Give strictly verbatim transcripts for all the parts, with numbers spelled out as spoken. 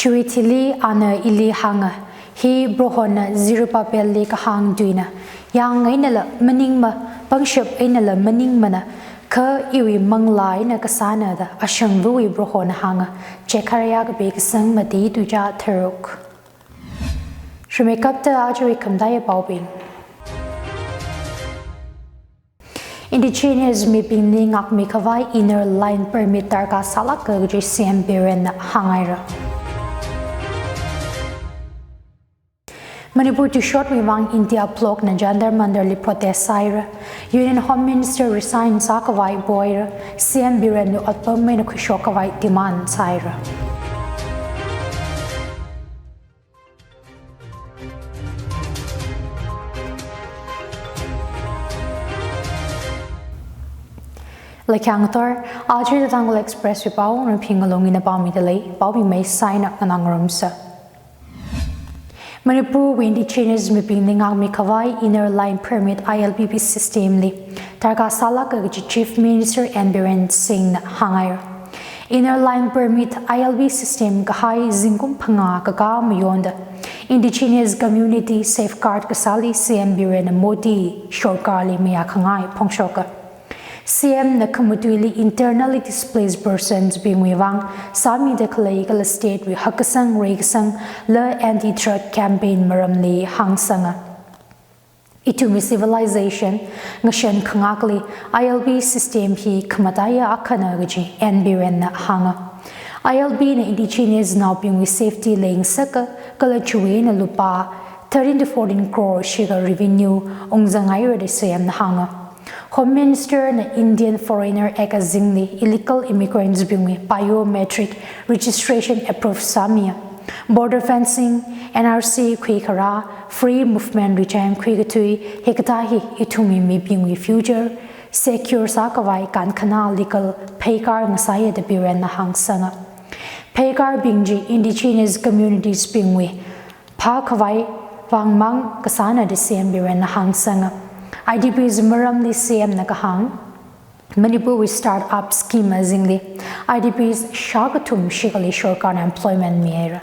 Chiwui thili ana ili hānga, hi Prohona Zerubbabelli kahāng tuina, yāng einala maningma, pangshap einala maningmana, kha iwui manglā eina kasāna da ashangvawui Prohona hānga. Zechariah kapi kasang mati tuizā tharuk. Rimeikapta ajawui khamataiya paobing. Indigenous mibingli ngākmikhavai Inner Line Permit darkar sālāka kaji C M Birenna hānghaira. Manipur tuishotwui vang India blocna Jantar Mantarli protest sāhaira. Union Home Minister resign sākhavai pohaira. C M Birenwui otpam eina khuishokkhavai demand sāhaira. Laikhang ngathor, aja The Tangkhul Expresswui pao Ringphei Ngalung ina pāmida lei, paobing maisaina nganāngarumsa. Manipurwui indigenous mibingli ngākmikhavai Inner Line Permit, I L P P systemli darkar sālāka kaji Chief Minister N Biren Singhna hānghaira. Inner Line Permit, I L P system kahai zingkum phangā kakā mayonda indigenous community safeguard kasāli C M Birenna Modi sorkarli mayākhangai phongshoka. C M na khamatuili internally displaced persons bingwui vang sāmida khalei kala statewui hakkasang reikasang la anti-drug campaign maramli hāngsanga. Ithumwui civilization ngashan khangakli I L P system hi khamataiya akhana kaji N Birenna hānga. I L Pna indigenous naobingwui safety leingasaka, kala chiwui eina lupā thirteen to fourteen crore shikha revenue ungzanghaira da C M na hānga. Home Minister na Indian Foreigner Act azingli illegal immigrants bingwui biometric registration approve sāmiya. Border fencing, N R C khuikharā, free movement regime khuikathui, hikathā hi ithumwui mibingwui future secure sākhavai kankhana legal pheikar ngasāya da Birenna hāngsanga. Pheikarbing chi indigenous communities bingwui phākhavai vangmang kasāna da C M Birenna hāngsanga. I D Ps maramli C M na kahāng, Manipurwui start-up scheme azingli I D Ps shākathum shikhali sorkarna employment mihaira.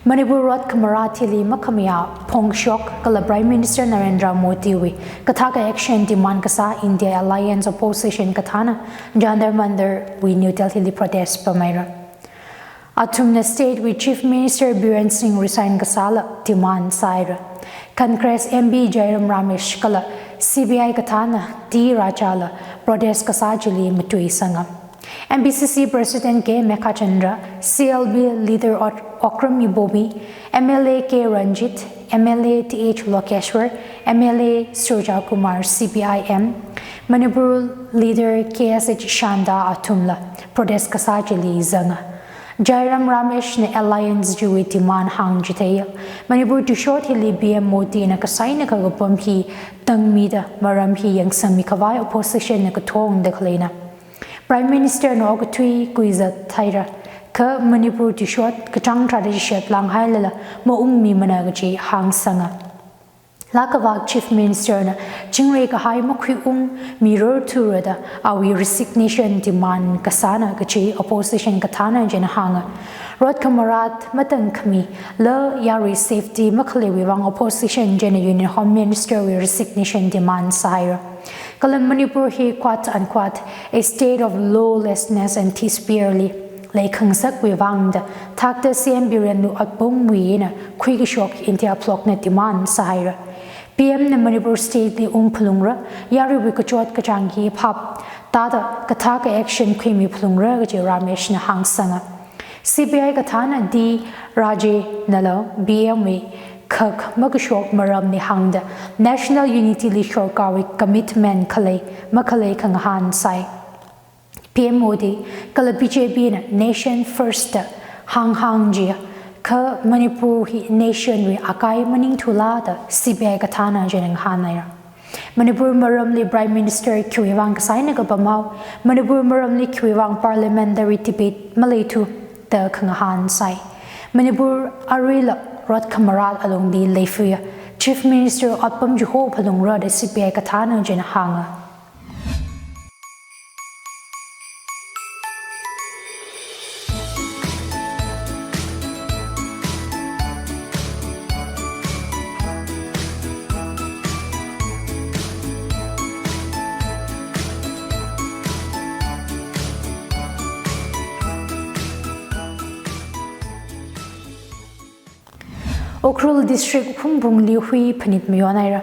Manipur rot khamarāt hili makhamayā phongshok kala Prime Minister Narendra Modiwui kathaka action demand kasā India Alliance opposition kathāna Jantar Mantarwui New Delhili protest pamhaira. Athumna statewui Chief Minister Biren Singh resign kasāla demand sāhaira. Congress M P Jairam Ramesh kala C P I kathāna D Rajala protest kasā chili matuisanga. M P C C President K Meghachandra, C L P leader Ot-, Okram Ibobi, M L A K Ranjit, M L A T H Lokeshwar, M L A Surjakumar C P I M, Manipur leader K S H Shanta athumla protest kasā chili zanga. Jairam Rameshna alliance chiwui demand hāngchitheiya. Manipur tuishot hili P M Modina kasaina kakapam hi tangmida maram hi yangsangmikhavai opposition na kathongda khaleina. Prime Minister na okathui kuizat thaira, kha Manipur tuishot kachāng tharāda chishat langhailala maungmimana kaji hāngsanga. Lākavak Chief Minister na chingrei kahai makhuiung miror thura da awui resignation demand kasāna kaji opposition kathāna china hānga. Rot khamarāt matangkhami la yarui safety makhaleiwui vang opposition china Union Home Minister wui resignation demand sāhaira. Kala Manipur hi quote unquote a state of lawlessness and despair li leikhangasakwui vangda thakta C M Birenwui otpamwui eina khuikashok India bloc na demand sāhaira. P M na Manipur state li ungphalungra, yaruiwui kachot kachāng hi phap tāda kathaka action khuimiphalungra kaji Rameshna hāngsanga. C P I kathāna D Rajenala P M wui khak makashok maramli hāngda national unity li sorkarwui commitment khalei makhalei khangahān sai. P M Modi kala B J P na nation first da hānghāng chiya, kha Manipur hi nation wui akai maningthula da C P I kathāna china ngahānhaira. Manipur maramli Prime Minister khiwui vang kasaina kapamhao, Manipur maramli khiwui vang parliamentary debate maleithu da khangahān sai. Manipur aruila rot khamarāt alungli leifuya, Chief Minister otpam chiho phalungra da C P I kathāna china hānga. Ukhrul District Hungpungli hui phanit mayonhaira.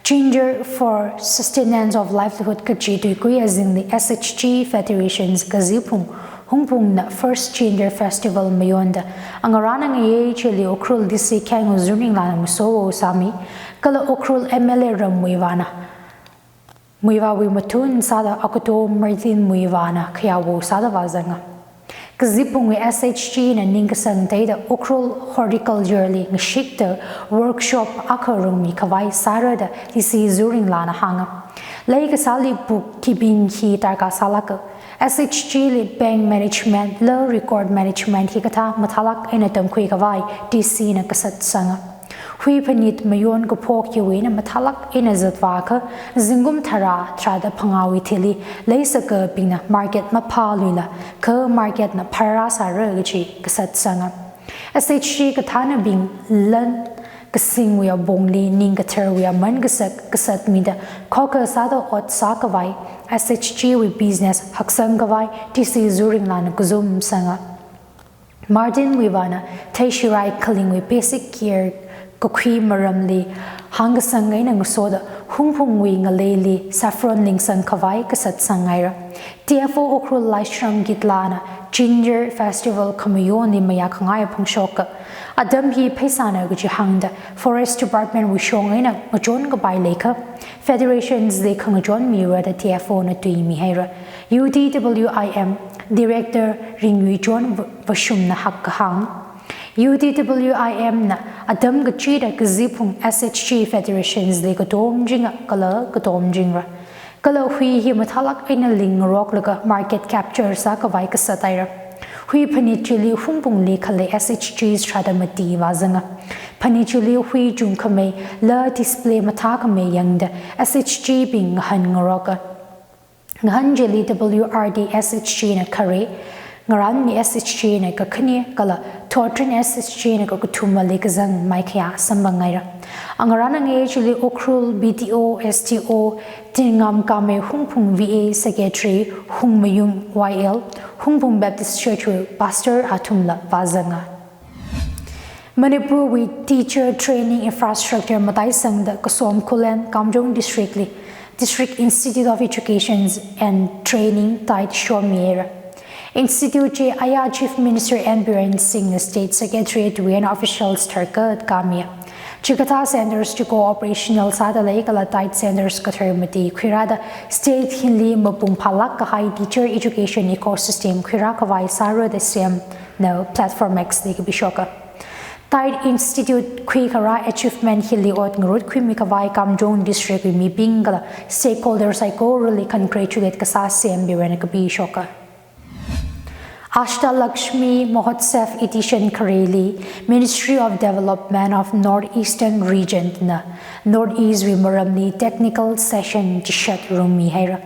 Ginger for Sustenance of Livelihood kachi tuikui azingli S H G Federations kaziphung Hungpungna First Ginger Festival mayonda, angarān angayei chili Ukhrul D C Khengu Zuningla ngaso sāmi, kala Ukhrul M L A Ram Muivahna, Muivahwui mathun sāda Akoto Martin Muivahna khayāwo sāda vāzanga. Kaziphungwui S H G na ningkasang theida Ukhrul Horticulture li ngashikta workshop akha rungmi khavai sāra da D C Zuringlana hānga. Leikasāli puk kibing hi darkar sālāka. S H G li bank management la record management hikathā mathālāk eina tamkhui khavai D C na kasat sanga. Hui phanit mayon kaphok hiwui eina mathālāk eina zatvākha, zingkum tharā tharāda phangāwui thili leisakabingna market maphāluila, kha market na phara sāra kachi kasat sanga. S H G kathānabing lan kasingwui apongli ning katharwui aman kasak kasat mida, khokha sāda ot sākhavai, S H G wui business haksang khavai D C Zuringlana kazum sanga. Martin Muivahna theishirai khalingwui basic care kakhui maramli hāngkasang eina ngasoda Hungpungwui ngaleili saffron lingsang khavai kasat sanghaira. T F O Ukhrul Laishram Gitlana Ginger Festival khamayonli mayākhangai phangshoka. Atam hi pheisāna kachi hāngda Forest Department wui shong eina ngachon kapai leikha Federations li khangachon mira da T F O na tuimihaira. U D W I M Director Ringyuichon Vashumna hakkahāng, U D W I M na atam kachida kaziphung S H G Federations li katom jinga kala katom jingra. Kala hui hi mathālāk eina lingngaroklaga market capture sākhavai kasat haira. Hui phanit chili Hungpungli khalei S H Gs tharāda mati vāzanga. Phanit chili hui chungkhamei la display mathākhamei yangda S H G bing ngahānngaroka. Ngahān chili W R D S H G na khare, Ngaranmi S H G na kakhane, kala Thotrin S H G na kakathumali kazang maikhayā samphanghaira. Angarān angayei chili Ukhrul B D O, S D O, Tingam Kamei, Hungpung V A Secretary Hungmayung Y L, Hungpung Baptist Church wui Pastor athumla vāzanga. Manipurwui teacher training infrastructure mataisangda Kasom Khullen, Kamjong District li District Institute of Education and Training TIDE shomihaira. Institute chi aya Chief Minister N Biren Singh na State Secretariat wui eina officials tharkat kamiya. Chikathā centres chiko operational sāda lei kala TIDE centres kathar mati khuirāda state hili mapung phālāk kahai teacher education ecosystem khuirā khavai sāra da C M na Platform X li kapishoka. TIDE Institute khuikharā achievement hili ot ngarut khuimi khavai Kamjong District wui mibing kala stakeholder saikorali congratulate kasā C M Biren na kapishoka. Ashtalakshmi Mahotsav Edition khareli Ministry of Development of North Eastern Region na North East wui maramli technical session chishat rungmihaira.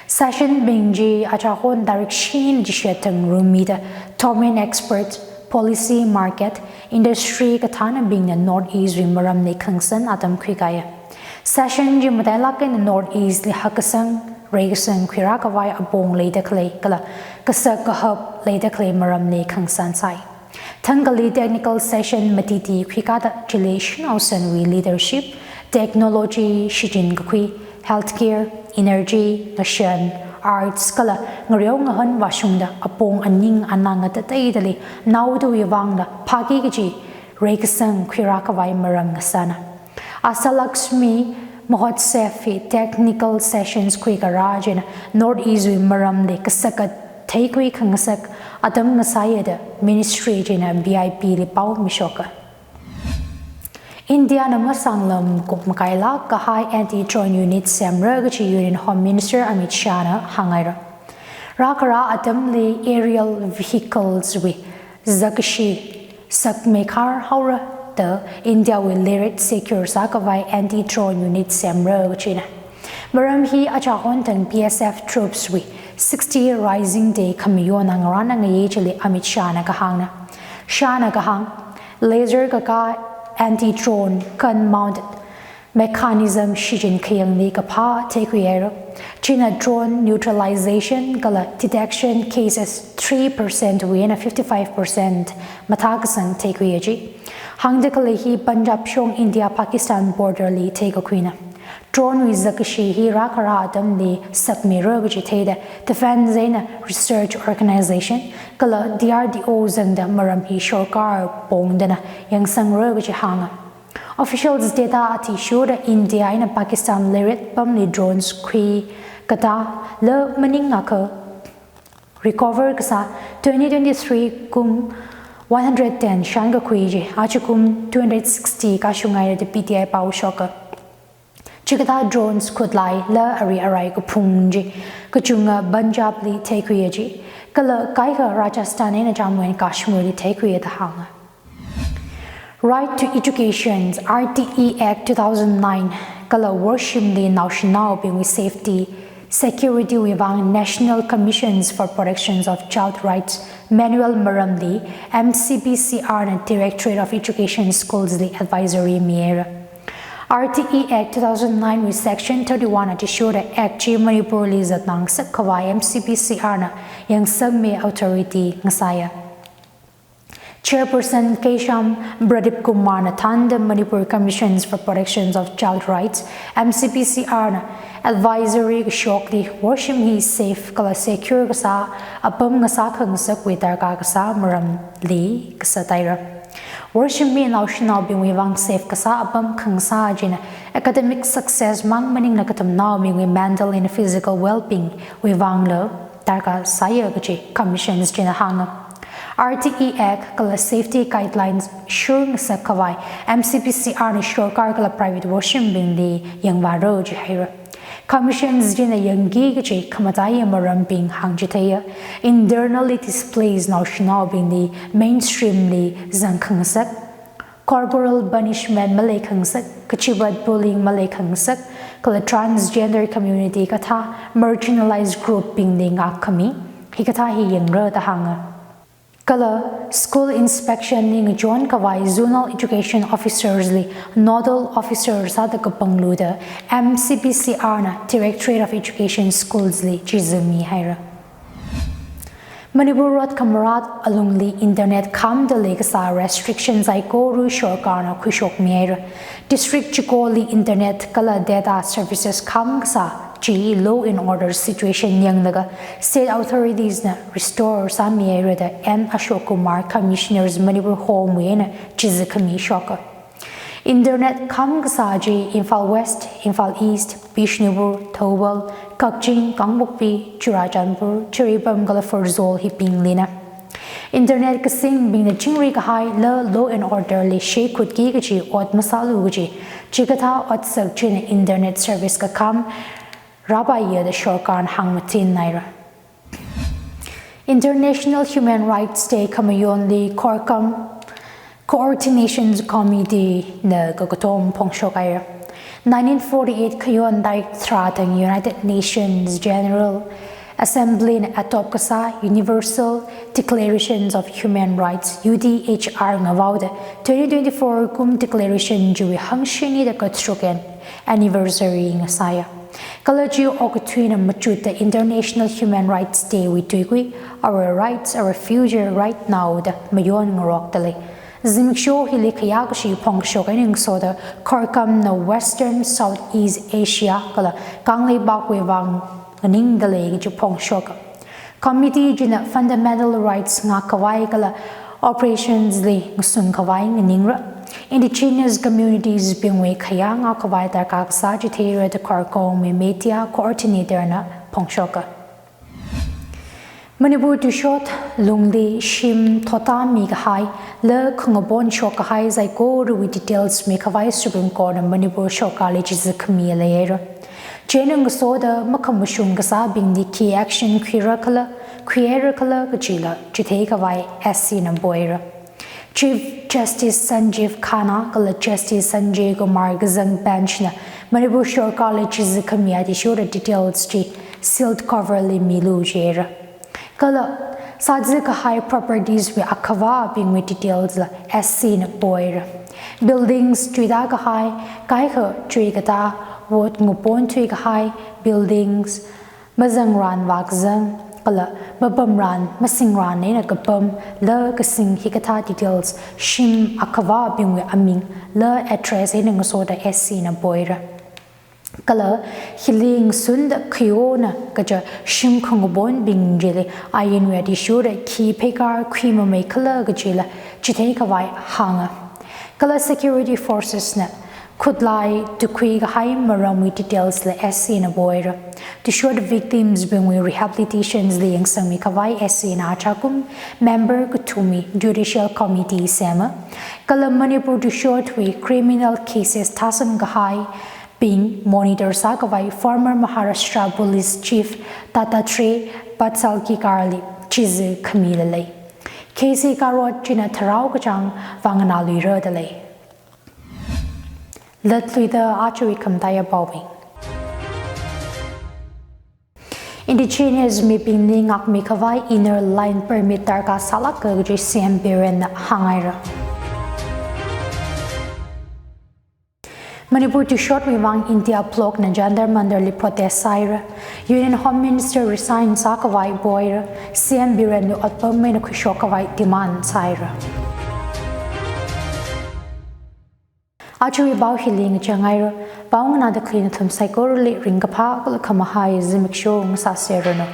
Session bing chi achahon tarik shini chishat thang rungmida domain expert, policy, market, industry kathānabingna North East wui maramli khangsan atam khuikaya. Session chi matailāk eina North East li hakkasang, reikasang khuirā khavai apong leida khalei kala kasak kahap leida khalei maramli khangsan sai. Thangkhali technical session matiti khuikada chili shanao sanwui leadership, technology shichin kakhui, healthcare, energy, ngashan, arts kala ngareo ngahān vāshungda apong aning anang atateidali naotui vangla phāki kaji reikasang khuirā khavai maram ngasāna. Ashtalakshmi Mahotsav hi technical sessions khuikharā china North East wui maramli kasak kathei khui khangasak atam ngasāya da ministry china V I P li pao mishoka. India na masanglam kup makailāk kahai anti-drone unit semra kachi Union Home Minister Amit Shah na hānghaira. Rākharā atamli aerial vehicles wui zakkashi sakmeikhar haora da India wui lerit secure sākhavai anti-drone unit semra kachina. Maram hi achahon thang B S F troops wui sixty Rising Day khamayon ngarān angayei chili Amit Shah na kahāngna. Shah na kahāng, laser kakā anti-drone gun mounted mechanism shichin khayangli kaphā theikhuihaira. China drone neutralization kala detection cases three percent wui eina fifty-five percent mathākasang theikhuiya ji. Hāngda khalei hi Punjab shong India Pakistan border li theikakhuina. Drone wui zakkashi hi rākhara atamli sakmira kaji theida defense eina research organization kala D R D O zangda maram hi sorkar pongdana yangsangra kaji hānga. Officials data athishurda India eina Pakistan leiret pamli drones khuikatā la maningakha recover kasā twenty twenty-three kum one hundred ten shānkakhui chi ajakum two hundred sixty kashungaida P T I pao shoka. Chikathā drones khutlai la ari arai kaphung chi kachunga Punjab li theikhuiya ji, kala kaikha Rajasthan eina Jammu and Kashmir li theikhuiya da hānga. Right to Education, R T E Act two thousand nine, kala worshimli naoshinaobingwui safety, security wui vang National Commissions for Protections of Child Rights Manual maramli M C P C R na Directorate of Education Schools li advisory mihaira. R T E Act two thousand nine wui Section thirty-one athishurda Act chi Manipur li zatnā ngasak khavai M C P C R na yangsangmi authority ngasāya. Chairperson Keisham Pradip Kumar na thānda Manipur Commissions for Protections of Child Rights, M C P C R na advisory kashokli worshim hi safe kala secure kasā apam ngasā khangasakwui darkar kasā maramli kasā taira. Worshim hi naoshinaobingwui vang safe kasā apam khangasā china academic success mang maningla katamnaobingwui mental and physical well-being wui vangla darkar sāya kaji Commissions china hānga. R T E Act kala safety guidelines shur ngasak khavai M C P C R na sorkar kala private worshimbingli yangvāra jihaira. Commissions china yangki kaji khamataiya marambing hāngchitheiya, internally displaced naoshinaobingli mainstream li zangkhangasak, corporal punishment maleikhangasak, kachipat bullying maleikhangasak, kala transgender community kathā marginalized group bingli ngākkhami, hikathā hi yangra da hānga. Kala school inspection li ngachon khavai zonal education officers li nodal officers sāda kapangluda M C P C R na Directorate of Education Schools li chizamihaira. Manipur rot khamarat alungli internet khamda leikasā restriction saikora sorkarna khuishokmihaira. District chikoli internet kala data services kham kasā chi law and order situation yanglaga state authorities na restore sāmihaira da N Ashok Kumar, Commissioners Manipur Home wui eina chizakhami shoka. Internet kham kasā chi Imphal West, Imphal East, Bishnupur, Thoubal, Kakching, Kangpokpi, Churachandpur, Jiribam kala Pherzawl hibinglina. Internet kasingbingna chingri kahai la law and order li sheikhutki kaji ot masālu kaji, chikathā otsak china internet service kakham rāpaiya da sorkarna hāngmatinhaira. International Human Rights Day khamayonli CORCOM, Coordination Committee na kakatom phongshokhaira. Nineteen forty-eight khayon tarik tharā thang United Nations General Assembly na adopt kasā Universal Declarations of Human Rights, U D H R ngavaoda twenty twenty-four kum declaration chiwui hangshini da katharuk eina anniversary ngasāya. Kala chi okathuina machutda International Human Rights Day wui tuikui, Our Rights, Our Future Right Now da mayon ngarokda lei. Zimiksho hili khayākashi phongkashok eina ngasoda CORCOM na Western Southeast Asia kala kangleipakwui vang nganingda lei kaji phongshoka. Committee china fundamental rights ngākkhavai kala operations li ngasungkhavai nganingra. Indigenous communities bingwui khayā ngākkhavai darkar kasā chitheira da CORCOM wui media coordinator na phongshoka. Manipur tuishot lungli shim thotami kahai la khangapon shokkahai saikorawui details mikhavai Supreme Court na Manipur sorkarli chizakhami leihaira. Chieina ngasoda makhamashung kasābingli khi action khuira khala, khuihaira khala kajila chitheikhavai S C na poira. Chief Justice Sanjiv Khanna kala Justice Sanjay Kumar kazang bench na Manipur sorkarli chizakhami athishurda details chi sealed cover li milu jihaira. Kala sāzakahai properties wui akhavābingwui details la S C na poira. Buildings chuida kahai, kaikha chuikata, ward ngapon thuikahai, buildings, mazangran vākazang, kala mapamran, masingran eina kapam, la kasing hikathā details, shim akhavābingwui aming, la address eina ngasoda S C na poira. Kala hili ngasunda khayona kaja shim khangabonbing chili, ain wui athishurda khi pheikar khuimamei khala kajila, chitheikhavai hānga. Kala security forces na khutlai tukhui kahai maramwui details la S C na poira. Tushot victims bingwui rehabilitations li yangsangmi khavai S C na achakum member kathumwui judicial committee sema. Kala Manipur tushotwui criminal cases thasam kahai bing monitor sākhavai former Maharashtra Police Chief Dattatreya Patsalkikar li chizi khami lalei. K C Karot china tharao kachāng vānganāluira dalei. Latluida ajawui khamataiya paobing. Indigenous mibingli ngākmi khavai Inner Line Permit darkar sālāka kaji C M Biren na hānghaira. Manipur tushotwui vang India bloc na Jantar Mantar li protest sāhaira. Union Home Minister resign sākhavai poira. C M Biren wui otpam eina khuishok khavai demand sāhaira. Ajawui pao hili ngachanghaira. Pao nganāda khalei nathum saikorali ringkaphā kala khamahai zimiksho ngasāseranu.